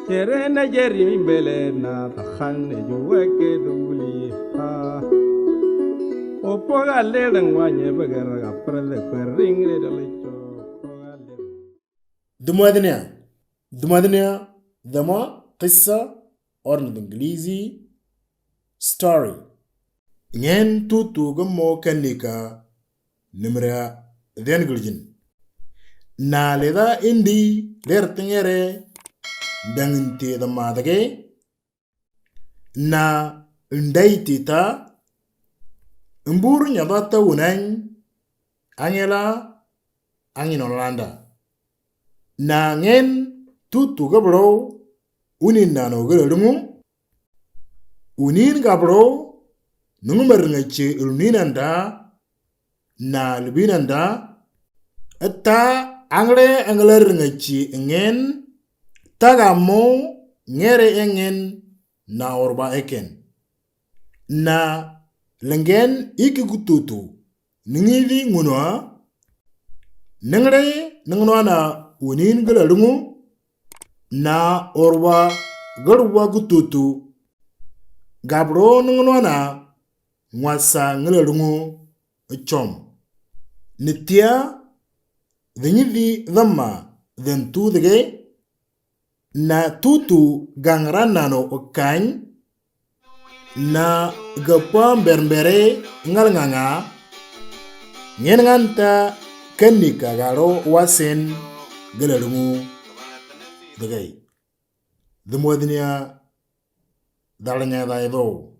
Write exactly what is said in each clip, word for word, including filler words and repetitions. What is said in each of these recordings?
Chere na jeri mi bele na tahan ne juwe ke duli ha. Opo ga le dang wa nye bagara ga prele kwering le dole cho. Dumadnia. Dumadnia. Dama qissa, or na English, story. Ngen tutu gamo kanika nimra den gljin. Na leda indi der tingere dangin te da madage. Na ndai tita mbur nyabata unang angela angin Holanda. Na ngen tutu gabro unin nano gala lungu. Unin gabro nungu marngache unin anda na lubin anda. Ta angre angler ngachi ngen tagamo ngere engen na orba eken. Na lengen iki gututu ningidi ngunwa nengre nengwa na unin gala lungu na orwa garwa gututu gabro nengwa na ngwasa ngala lungu chom. Nitia dengidi dama dentu dege na tutu gangra nano okany na gapa berbere ngal nganga ngen nganta kanika garo wasen galalungu dege. Dumuadnia dalanya daido.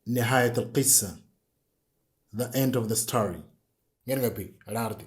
Nihayat al-qissa. The end of the story. Ngen ngapi alarti.